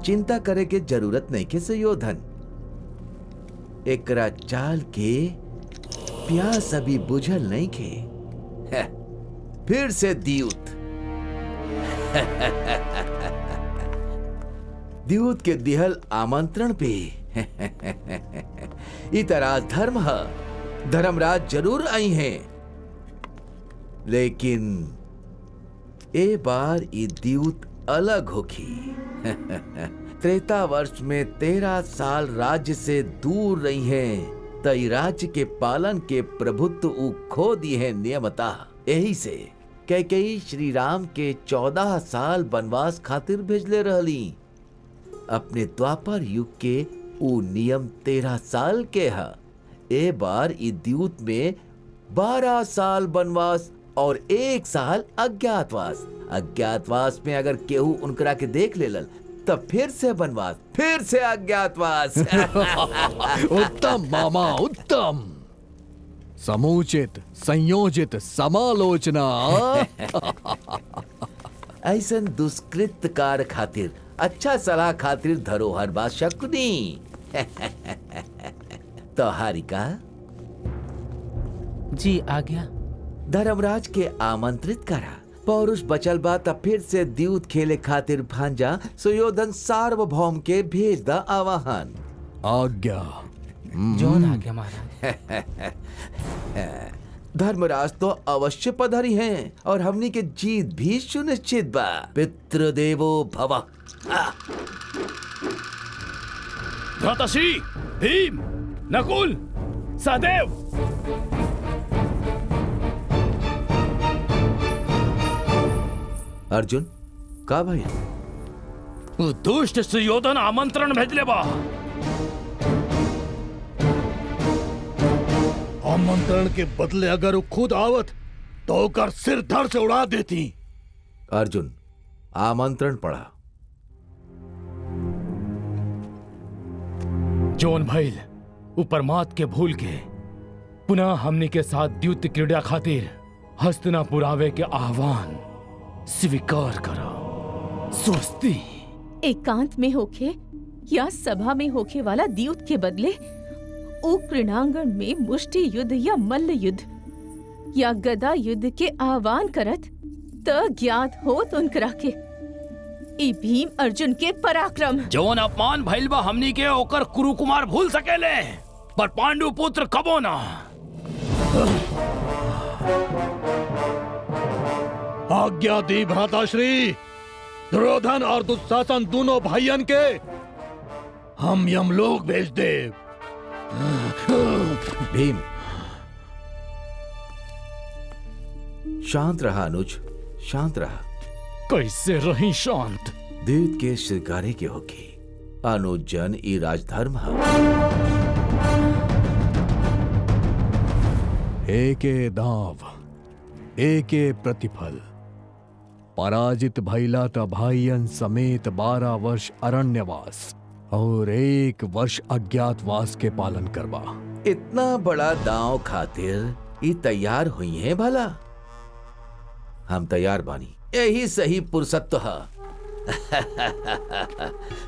चिंता करे के जरूरत नहीं के सुयोधन, एकरा चाल के प्यास अभी बुझल नहीं के। फिर से द्यूत द्यूत के दिहल आमंत्रण पे इतराज धर्म है, धर्मराज जरूर आई हैं, लेकिन ए बार ई द्यूत अलग होखी। त्रेता वर्ष में 13 साल राज्य से दूर रही हैं, तई राज्य के पालन के प्रभुत्व उ खो दी है नियमता। यही से कैकेयी श्री राम के 14 साल वनवास खातिर भेजले रहली। अपने द्वापर युग के उ नियम 13 साल के है। ए बार ई द्यूत में 12 साल वनवास और 1 साल अज्ञातवास। अज्ञातवास में अगर केहू उनकरा के देख लेलल तब फिर से वनवास, फिर से अज्ञातवास। उत्तम मामा, उत्तम। समुचित संयोजित समालोचना। ऐसन दुष्कृत कार्य खातिर अच्छा सलाह खातिर धरोहर बा शकुनी। तो हारिका जी आ गया। धर्मराज के आमंत्रित करा। पौरुष बचल बा तब फिर से द्यूत खेले खातिर भांजा सुयोधन सार्वभौम के भेज दा आवाहन। आज्ञा। जौन आज्ञा महाराज। धर्मराज तो अवश्य पधरी हैं और हमनी के जीत भी सुनिश्चित बा। पितृदेवो भव। भ्राताश्री, भीम, नकुल, सहदेव। अर्जुन का भाई? दुष्ट सुयोधन आमंत्रण भेजले बा। आमंत्रण के बदले अगर वो खुद आवत तो ओकर सिर धड़ से उड़ा देती। अर्जुन आमंत्रण पढ़ा। जोन भइल ऊपर मात के भूल के पुनः हमनी के साथ द्युत क्रीड़ा खातिर हस्तिनापुर आवे के आह्वान स्वीकार करो। स्वस्ति। एकांत में होखे या सभा में होखे वाला द्यूत के बदले ऊ क्रीड़ांगण में मुष्टि युद्ध या मल्ल युद्ध या गदा युद्ध के आह्वान करत त ज्ञात होत उनकरा के ई भीम अर्जुन के पराक्रम। जौन अपमान भइल बा हमनी के ओकर कुरु कुमार भूल सकेले पर पांडु पुत्र कबो ना। आज्ञा दी भ्राताश्री, दुर्योधन और दुशासन दोनों भाइयन के हम यमलोक भेज दे। भीम शांत रहा अनुज, शांत रहा। कैसे रही शांत? द्यूत के स्वीकारे के होगी अनुजन ई राजधर्म है। एके दाव एके प्रतिफल। पराजित भैला त भाइयन समेत 12 वर्ष अरण्यवास और 1 वर्ष अज्ञातवास के पालन करवा। इतना बड़ा दांव खातिर ई तैयार हुई है भला? हम तैयार बानी, यही सही पुरुषत्व है।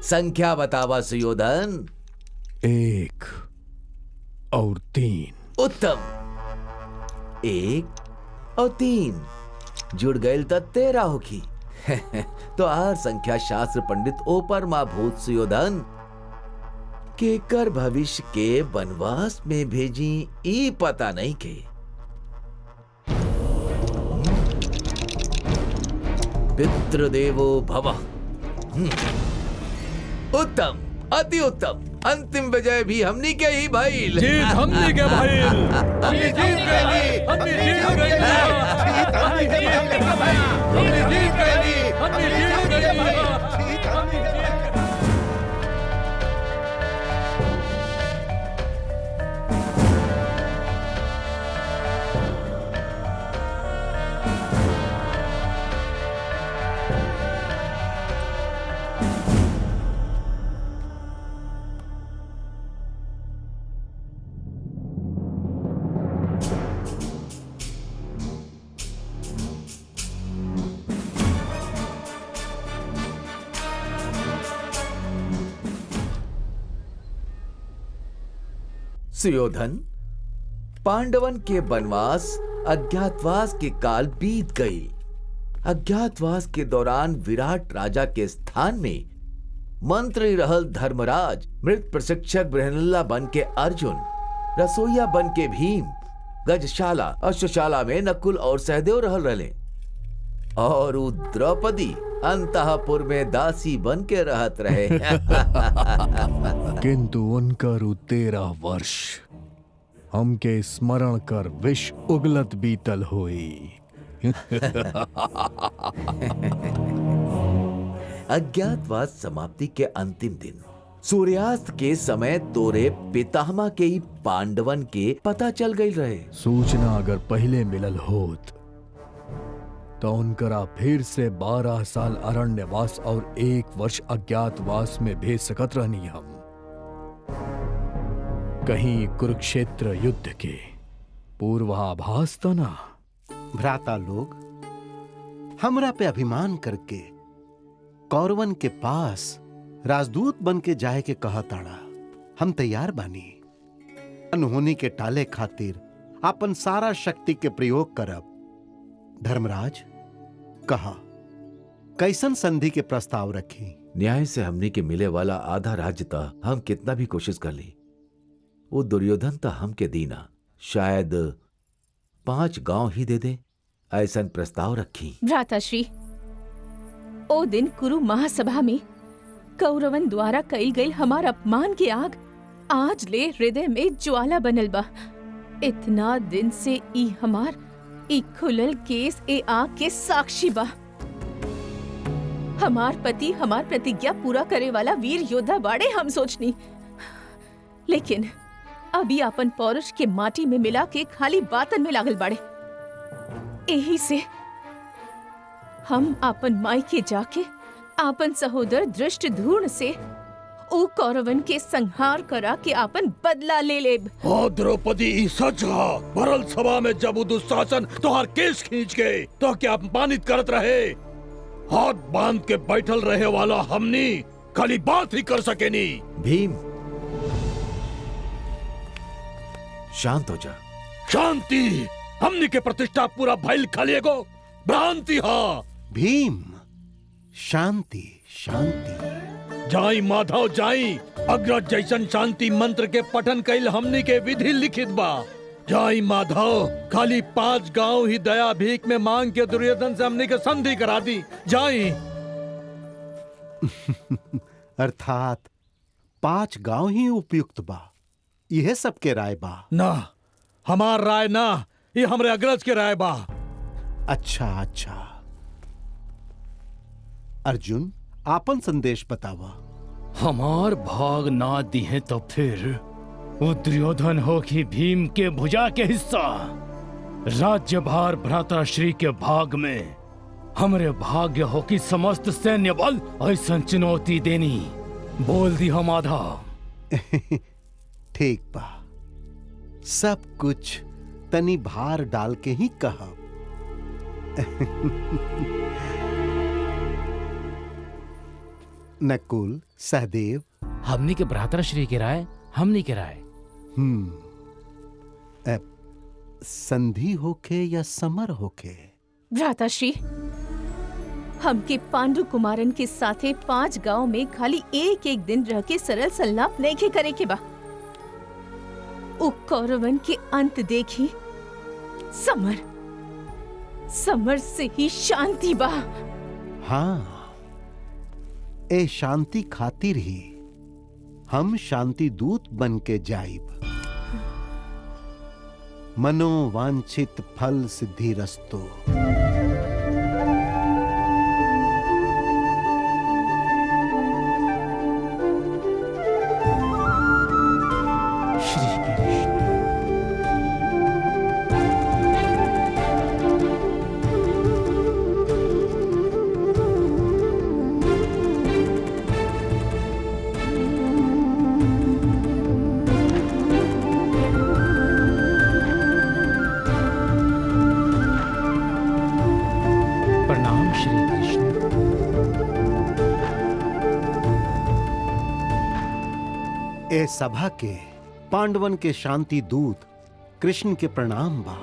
संख्या बतावा सुयोधन। 1 और 3। उत्तम, 1 और 3 जुड़ गए तो 13 होगी। तो are संख्या शास्त्र पंडित ओपर मा भूत सुयोधन केकर भविष्य के वनवास में भेजी ई पता नहीं के। पितृदेवो भव। उत्तम, अति उत्तम। अंतिम विजय भी हमनी के ही भइल। जीत हमनी के भइल। हमनी जीत गइली, हमनी जीत गइली, हमनी जीत गइली, हमनी जीत गइली, हमनी जीत गइली। सुयोधन, पांडवन के वनवास अज्ञातवास के काल बीत गई। अज्ञातवास के दौरान विराट राजा के स्थान में मंत्री रहल धर्मराज, मृत प्रशिक्षक बृहनल्ला बन के अर्जुन, रसोईया बन के भीम, गजशाला अश्वशाला में नकुल और सहदेव रहल रहे और उ द्रौपदी अंतःपुर में दासी बन के रहत रहे। किंतु उनकर 13 वर्ष हमके स्मरण कर विष उगलत बीतल होई। अज्ञातवास समाप्ति के अंतिम दिन सूर्यास्त के समय तोरे पितामह के ही पांडवन के पता चल गई रहे। सूचना अगर पहले मिलल होत तो उनकरा फिर से 12 साल अरण्यवास और 1 वर्ष अज्ञातवास में भेज सकत रहनी हम। कहीं कुरुक्षेत्र युद्ध के पूर्वाभास तो ना। भ्राता लोग, हमरा पे अभिमान करके कौरवन के पास राजदूत बन के जाए के कहताड़ा। हम तैयार बानी। अनहोनी के टाले खातिर आपन सारा शक्ति के प्रयोग करब। धर्मराज, कहा कैसन संधि के प्रस्ताव रखी? न्याय से हमने के मिले वाला आधा राज्य था, हम कितना भी कोशिश कर ली वो दुर्योधन था हमके दीना, शायद 5 गांव ही दे दे, ऐसा प्रस्ताव रखी। भ्राताश्री, ओ दिन कुरु महासभा में कौरवन द्वारा कई गई हमार अपमान की आग आज ले हृदय में ज्वाला बनल बा। इतना दिन से ई हमार ई खुलल केस ए आग के साक्षी बा। हमार पति हमार प्रतिज्ञा पूरा करे वाला वीर योद्धा बाड़े हम सोचनी, लेकिन अभी अपन पौरुष के माटी में मिला के खाली बातन में लागल बाड़े। यही से हम अपन माई के जाके आपन सहोदर दृष्ट धूर्ण से ऊ कौरवन के संहार करा के आपन बदला ले लेब। हाँ द्रौपदी, सच हा। भरल सभा में जब दुशासन तोहार केस खींच के तो क्या अपमानित करत रहे, हाथ बांध के बैठल रहे वाला हमनी खाली बात ही कर सकेनी। भीम, शांत हो जा। शांति हमनी के प्रतिष्ठा पूरा भइल खाली एगो भ्रांति हा। भीम, शांति शांति। जाई माधव जाई, अग्रज जैसन शांति मंत्र के पठन कैल हमनी के विधि लिखित बा। जाई माधव, खाली 5 गांव ही दया भीख में मांग के दुर्योधन से हमनी के संधि करा दी। जाई। अर्थात 5 गांव ही उपयुक्त बा, यह सबके राय बा। ना, हमार राय ना, ये हमरे अग्रज के राय बा। अच्छा अच्छा, अर्जुन आपन संदेश बतावा। हमार भाग ना दिए तो फिर वो दुर्योधन हो कि भीम के भुजा के हिस्सा। राज्यभार भ्राताश्री के भाग में हमरे भाग्य हो कि समस्त सैन्य बल ऐसा चुनौती देनी। बोल दी हम आधा। ठीक बा, सब कुछ तनी भार डाल के ही कहा। नकुल, सहदेव, हमनी के भ्राताश्री के राय, हमनी के राय। संधि होके या समर होके? भ्राताश्री, हमके पांडु कुमारन के साथे 5 गांव में खाली एक एक दिन रह के सरल सल्लाप नहीं के करे के बा। उ कौरवन के अंत देखी समर, समर से ही शांति बा। हाँ, ए शांति खातिर ही हम शांति दूत बन के जाइब। मनोवांछित फल सिद्धि रस्तो। श्री कृष्ण। प्रणाम श्री कृष्ण। ए सभा के पांडवन के शांति दूत कृष्ण के प्रणाम बा।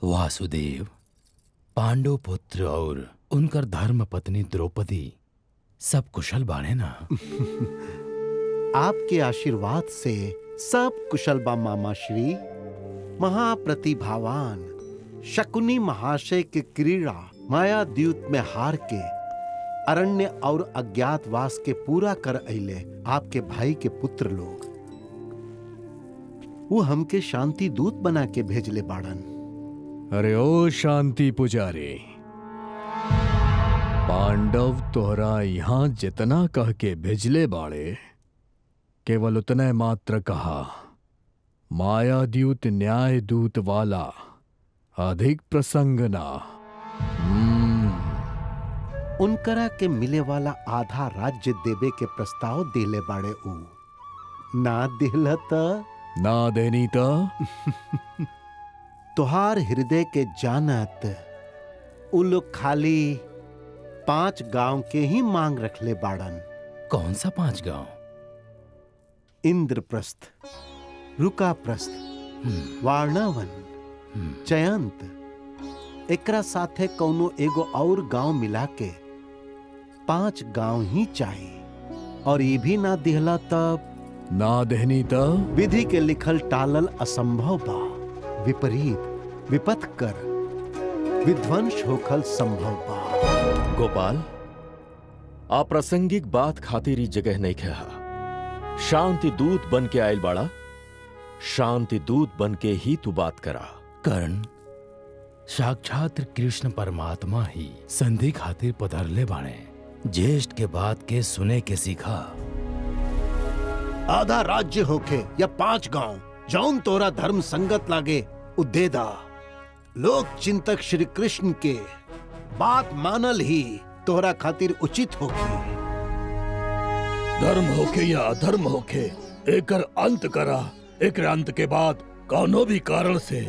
वासुदेव, पांडव पुत्र और उनकर धर्म पत्नी द्रौपदी सब कुशल बाड़े ना? आपके आशीर्वाद से सब कुशल बा मामा श्री। महाप्रतिभावान शकुनी महाशय के क्रीड़ा माया द्यूत में हार के अरण्य और अज्ञातवास के पूरा कर अइले आपके भाई के पुत्र लोग। वो हमके शांति दूत बना के भेजले बाड़न। अरे ओ शांति पुजारी, पांडव तोहरा यहां जितना कह के भेजले बाड़े केवल उतने मात्र कहा। माया द्यूत न्याय दूत वाला अधिक प्रसंग ना। उनकरा के मिले वाला आधा राज्य देवे के प्रस्ताव देले बाड़े। ऊ ना देला त ना देनी त तुहार हृदय के जानत उ लोग खाली 5 गांव के ही मांग रखले बाड़न। कौन सा 5 गांव? इंद्रप्रस्थ, रुकाप्रस्थ, वारणावन, जयंत, एकरा साथे कौनो एगो और गांव मिला के 5 गांव ही चाहिए। और ये भी ना दिहला तब ना देहनी त विधि के लिखल टालल असंभव बा। विपरीत विपत कर विध्वंस होखल संभव बा। गोपाल, अप्रासंगिक बात खातिर ई जगह नहीं खा। शांति दूत बन के आयल बाड़ा, शांति दूत बन के ही तू बात करा। कर्ण, साक्षात कृष्ण परमात्मा ही संधि खातिर पधरले बाड़े। ज्येष्ठ के बात के सुने के सीखा। आधा राज्य होखे या 5 गांव, जौन तोरा धर्म संगत लागे उदेदा। लोक चिंतक श्री कृष्ण के बात मानल ही तोहरा खातिर उचित होखे। धर्म होखे या अधर्म होखे, एकर अंत करा। एकर अंत के बाद कौनो भी कारण से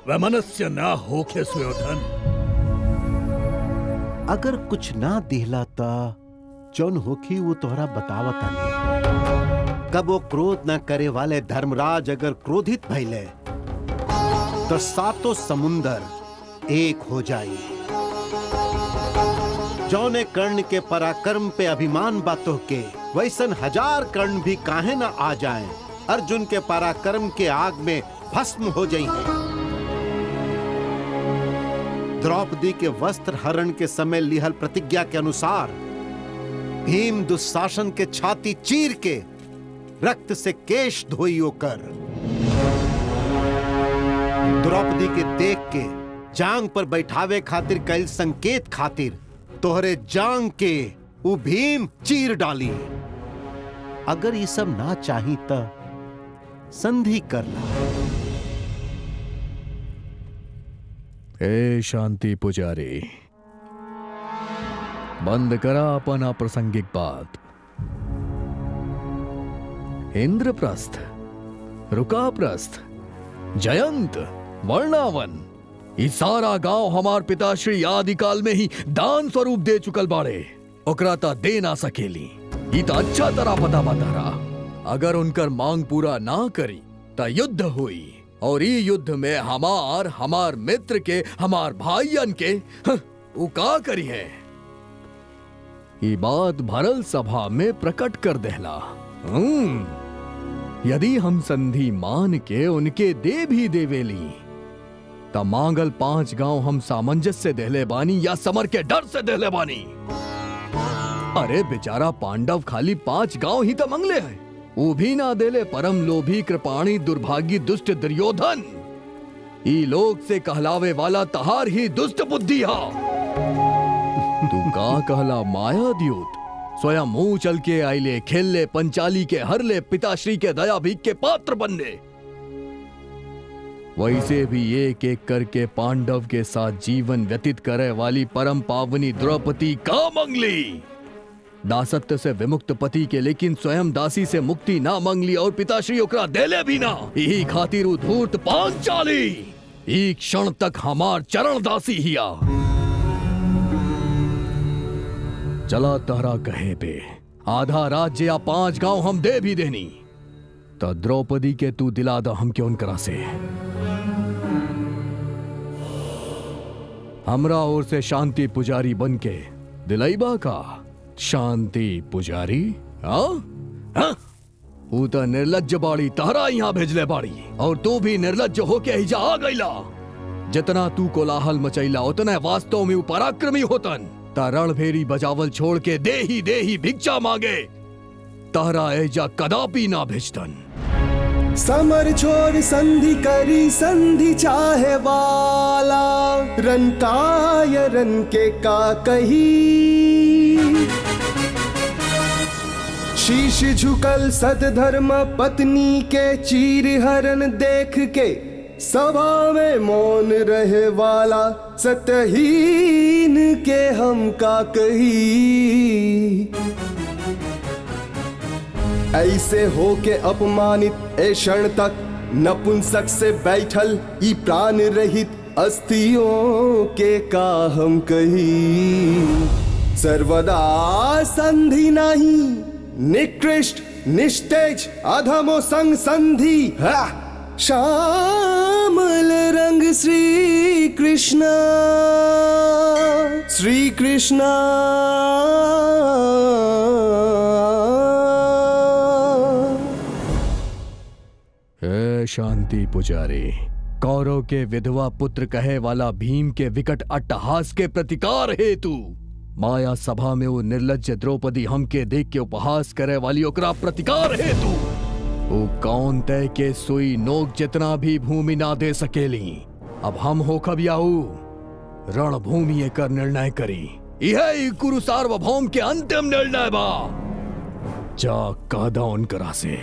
वैमनस्य ना होखे सुयोधन। अगर कुछ ना दिहला ता जौन होखी वो तोहरा बतावता नहीं। कब वो क्रोध ना करे वाले धर्मराज अगर क्रोधित भइले तो सातों समुंदर एक हो जाई। जौने कर्ण के पराक्रम पे अभिमान बातों के वैसन 1000 कर्ण भी काहे ना आ जाएं, अर्जुन के पराक्रम के आग में भस्म हो जाएंगे। द्रौपदी के वस्त्र हरण के समय लिहल प्रतिज्ञा के अनुसार भीम दुशासन के छाती चीर के रक्त से केश धोई होकर द्रौपदी के देख के जांग पर बैठावे खातिर कैल संकेत खातिर तोहरे जांग के उ भीम चीर डाली। अगर ये सब ना चाही त संधि कर ला। ए शांति पुजारी, बंद करा अपन अप्रासंगिक बात। इंद्रप्रस्थ, रुकाप्रस्थ, जयंत, वर्णावन, ये सारा गांव हमार पिताश्री आदिकाल में ही दान स्वरूप दे चुकल बाड़े। ओकरा ता दे ना सकेली, ई ता अच्छा तरह पता बता। अगर उनकर मांग पूरा ना करी ता युद्ध हुई और ई युद्ध में हमार हमार मित्र के हमार भाईयन के उ का करी है। ई बात भरल सभा में प्रकट कर देहला। यदि हम संधि मान के उनके दे भी देवेली त मांगल 5 गांव हम सामंजस्य देहले बानी या समर के डर से देहले बानी। अरे बेचारा पांडव खाली 5 गांव ही तो मंगले हैं, वो भी ना देले परम लोभी कृपाणी दुर्भागी दुष्ट दुर्योधन। ई लोग से कहलावे वाला तहार ही दुष्ट बुद्धि हा। तू का कहला माया द्यूत, स्वयं मुंह चल के आईले खेल ले पंचाली के हर ले पिताश्री के दया भीख के पात्र बनने। वैसे भी एक एक करके पांडव के साथ जीवन व्यतीत करे वाली परम पावनी द्रौपदी का मंगली दासत्व से विमुक्त पति के, लेकिन स्वयं दासी से मुक्ति ना मंगली और पिताश्री ओकरा देले भी ना। यही खातिर उ धूर्त पांचाली। एक क्षण तक हमार चरण दासी हिया। चला तहरा कहे पे आधा राज्य या 5 गांव हम दे भी देनी, तो द्रौपदी के तू दिला दा हम क्यों करा से। हमरा ओर से शांति पुजारी बन के दिलाईबा का शांति पुजारी? हाँ हाँ, ऊ तो निर्लज्ज बाड़ी तहरा यहाँ भेजले बाड़ी, और तू भी निर्लज्ज होके हिजा आ गईला। जितना तू कोलाहल मचैला उतना वास्तव में पराक्रमी होतन। ता रणभेरी बजावल छोड़ के देही देही भिक्षा मांगे तहरा एजा कदापि ना भेजतन। समर छोड़ संधि करी संधि चाहे वाला, रन काय रन के का कही। शीश झुकल सदधर्म पत्नी के चीर हरण देख के, सभा में मौन रहे वाला सत्यहीन के हम का कही। ऐसे हो के अपमानित ए क्षण तक नपुंसक से बैठल ई प्राण रहित अस्थियों के का हम कही। सर्वदा संधि नहीं निकृष्ट निस्तेज अधमो संग संधि, श्यामल रंग श्री कृष्ण श्री कृष्ण। शांति पुजारी, कौरव के विधवा पुत्र कहे वाला भीम के विकट अट्टहास के प्रतिकार हेतु माया सभा में वो निर्लज्ज द्रौपदी हमके देख के उपहास करे वाली ओकरा प्रतिकार हेतु वो कौन तय के सुई नोक जितना भी भूमि ना दे सकेली। अब हम हो कब याऊ रणभूमि एकर निर्णय करी। यह कुरु सार्वभौम के अंतिम निर्णय बा। जा कहदा उनकरा से।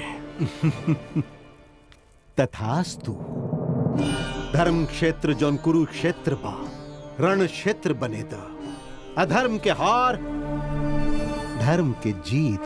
तथास्तु। धर्म क्षेत्र जोन कुरुक्षेत्र बा रण क्षेत्र बने दा, अधर्म के हार धर्म के जीत।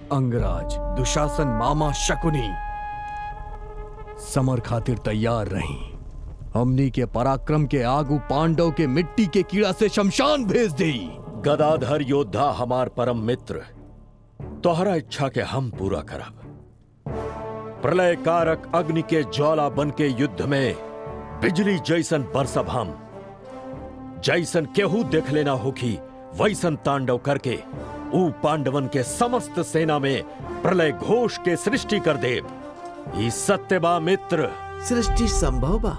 अंगराज दुशासन मामा शकुनी समर खातिर तैयार रही। हमनी के पराक्रम के आगू पांडव के मिट्टी के कीड़ा से शमशान भेज दे। गदाधर योद्धा हमार परम मित्र, तोहरा इच्छा के हम पूरा करब। प्रलय कारक अग्नि के ज्वाला बन के युद्ध में बिजली जैसन बरसब हम। जैसन केहू देख लेना होखी वैसन तांडव करके ऊ पांडवन के समस्त सेना में प्रलय घोष के सृष्टि कर देव। ई सत्य बा मित्र। सृष्टि संभव बा,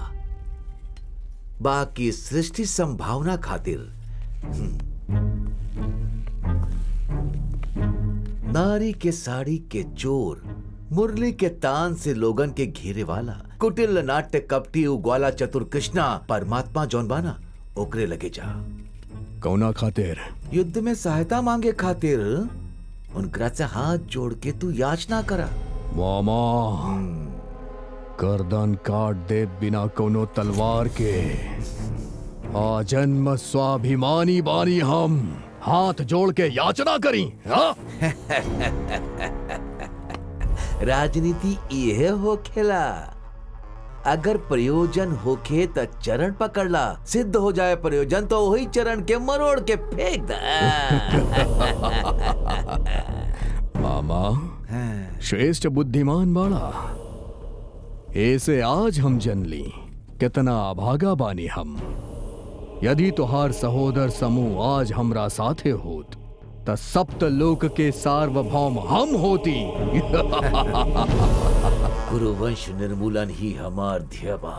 बाकी सृष्टि संभावना खातिर नारी के साड़ी के चोर, मुरली के तान से लोगन के घेरे वाला, कुटिल नाट्य कपटी उग्वाला चतुर कृष्णा परमात्मा जौन बाना ओकरे लगे जा। कौना खातिर? युद्ध में सहायता मांगे खातिर उनकरा से हाथ जोड़ के तू याचना करा। मामा गर्दन काट दे बिना कोनो तलवार के। आजन्म स्वाभिमानी बानी हम, हाथ जोड़ के याचना करी। हाँ? राजनीति यह हो खेला, अगर प्रयोजन होखे त चरण पकड़ला, सिद्ध हो जाए प्रयोजन तो वही चरण के मरोड़ के फेंक दा। मामा श्रेष्ठ बुद्धिमान बाड़ा, ऐसे आज हम जन ली कितना अभागा बानी हम। यदि तुहार सहोदर समूह आज हमरा साथे होत त सप्त लोक के सार्वभौम हम होती। कुरुवंश निर्मूलन ही हमार ध्येय बा।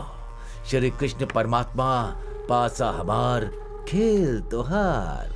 श्री कृष्ण परमात्मा पासा हमार खेल तोहार।